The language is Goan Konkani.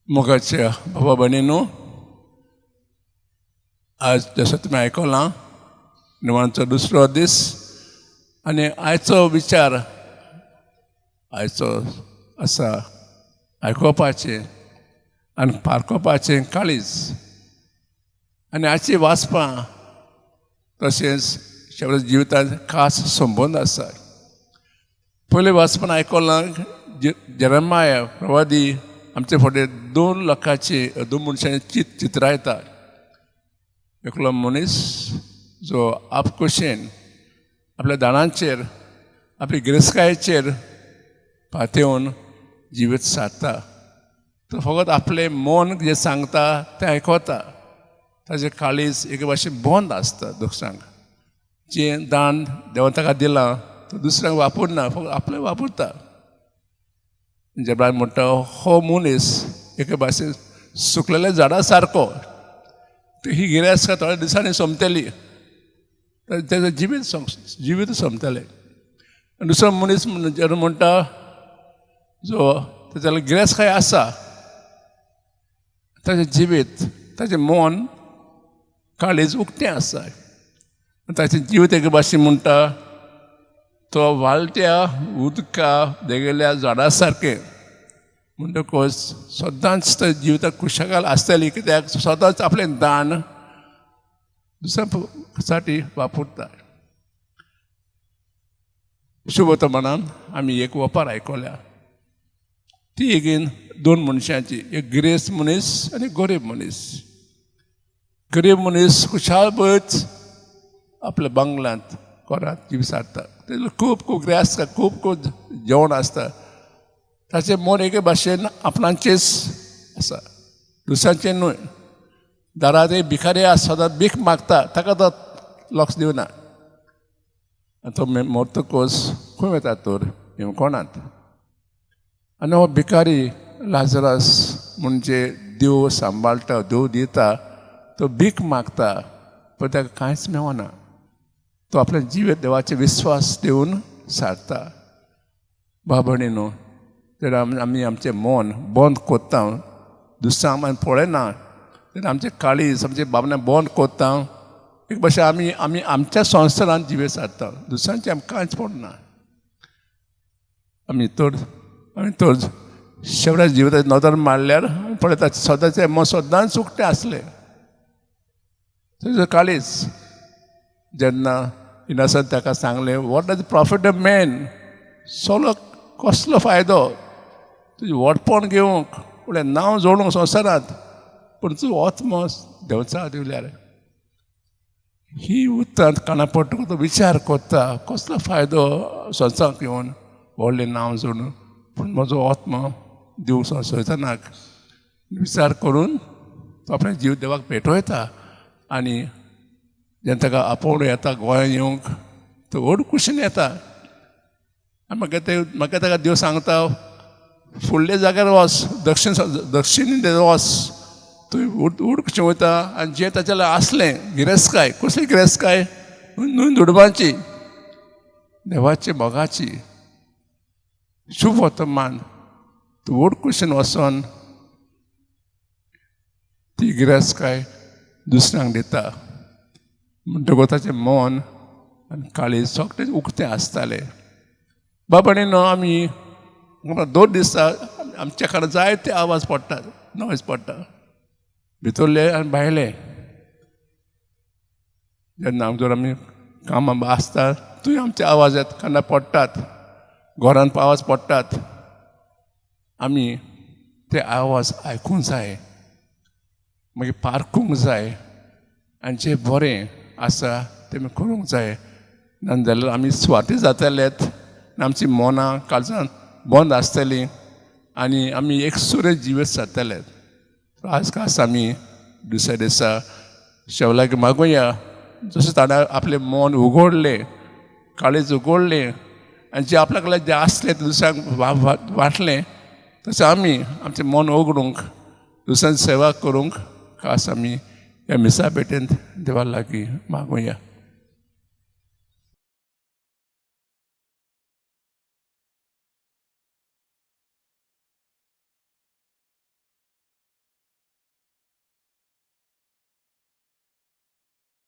मोगाच्या बाबा भयणीनो, आज जशें तुमी आयकलां, निमाणचो दुसरो दीस आनी आयचो विचार आयचो आसा आयकोपाचें आनी पारकोवपाचें काळीज. आनी आयची वाचपां तशेंच शेवट जिवितांत खास संबंद आसा. पयलें वाचपान आयकलां, जेरमाया प्रवादी आमचे फुडें दोन लोकांची, दोन मनशांचे चित चित्रायता. एकलो मनीस जो आपखुशेन आपल्या दाणांचेर, आपली गिरेस्तकायेचेर पातेवन जिवीत सारता. तो फकत आपलें मन जें सांगता तें आयकता. ताजें काळीज एके भाशेन बंद आसता. दुसऱ्यांक जें दान देवान ताका दिलां तो दुसऱ्यांक वापरना, फकत आपलें वापरता. जेब्रान म्हणटा, हो मनीस एके भाशेन सुकलेल्या झाडा सारको. ही गिरेस्तकाय थोड्या दिसांनी सोंपतली, तेजें जिवीत जिवीत सोंपतलें. दुसरो मनीस जेन्ना म्हणटा, जो तेज्या गिरेस्तकाय आसा, ताजें जिवीत, ताजें मन, काळीज उक्तें आसा. ताचें जिवीत एके भाशेन म्हणटा तो व्हाळट्या उदका देगेल्या झाडा सारकें. म्हणटकच सदांच ते जिविताक खुशागाल आसतली, कित्याक सदांच आपलें दान दुसऱ्या साठी वापरता. शुभवर्तमानान आमी एक वपार आयकल्या. ती एगेन दोन मनशांची, एक गिरेस्त मनीस आनी गरीब मनीस. गरीब मनीस खुशाल भरत आपल्या बंगल्यांत, घरांत जीव सारता. तेजो खूब खूब गिरेस्त, खूब खूब जेवण आसता. ताचें मन एके भाशेन आपणाचेच आसा, दुसऱ्यांचें न्हय. दारांत एक भिकारी आसा, सदांच भीक मागता, ताका तो लक्ष दिवना. आनी तो मरतकच खंय वता तर? कोणांत. आनी हो भिकारी लाजरस, म्हणजे देव सांबाळटा, देव दिता, तो भीक मागता, पण ताका कांयच मेळना. तो आपल्या जिवीत देवाचे विस्वास दिवन सारता. भाव न्हू, तेन्ना आमी आमचें मन बंद कोत्ता, दुसऱ्यांक आमी पळयना, तेन्ना आमचें काळीज, आमचे भावना बंद कोत्ता. एक भाशेन आमी आमी आमच्या संवसारांत जिवे सारता, दुसऱ्यांचें आमकां कांयच पडना. आमी तर शेवटा जिविताची नदर मारल्यार आमी पळयता, सदांचें मन सदांच उक्तें आसलें. तेजो काळीज जेन्ना इनासान ताका सांगलें, "What does profit a man?" Solo कसलो फायदो तुजें व्हडपण घेवंक, फुडें नांव जोडूंक संवसारांत, पूण तूं आत्मो देंवचार दिवल्यार? ही उतरां काना पडटकूच तो विचार करता, कसलो फायदो संवसाराक येवन व्हडलें नांव जोडून, पूण म्हजो आत्मो दिवं सैतानाक? विचार करून तो आपले जीव देवाक भेटयता. आनी जेन्ना ताका आपोवणें येता गोंयांत येवंक, तो व्हड खुशीन येता. आनी म्हाका ते म्हाका ताका देव सांगता, फुडल्या जाग्यार वच, दक्षिण दक्षिण वच. तूं व्हड व्हड कशें वयता. आनी जें ताच्या लागीं आसलें गिरेस्तकाय, कसली गिरेस्तकाय? न्हय दुडवांची, देवाची मोगाची शुभ वर्तमान. तूं व्हड कुशीन वचोन ती गिरेस्तकाय दुसऱ्यांक दिता. म्हणटकूच ताचें मन आनी काळीज सगळें उक्तें आसतालें. बाबांनी न्हू, आमी दोन दिसा आमच्या कानार जायते आवाज पडटात, नॉयज पडटा, भितरले आनी भायले. जेन्ना जर आमी कामां आसता, थंय आमचे आवाज येता, कानार पडटात, घरांत आवाज पडटात. आमी ते आवाज आयकूंक जाय, मागीर पारखूंक जाय आनी जें बरें आसा तें आमी करूंक जाय. ना जाल्यार आमी सुवार्थी जातलेत, आमची मनां काळजां बंद आसतलीं आनी आमी एकसुरे जिवीत जातले. आज खास आमी दुसऱ्या दिसा शेवलाक मागुया, जशें ताणें आपलें मन उगडलें, काळीज उगडलें आनी जें आपल्या कडेन जें आसलें तें दुसऱ्यांक वांटलें, तशें आमी आमचें मन उगडूंक, दुसऱ्यांची सेवा करूंक खास आमी ह्या मिसा भेटेंत देवा लागीं मागुया.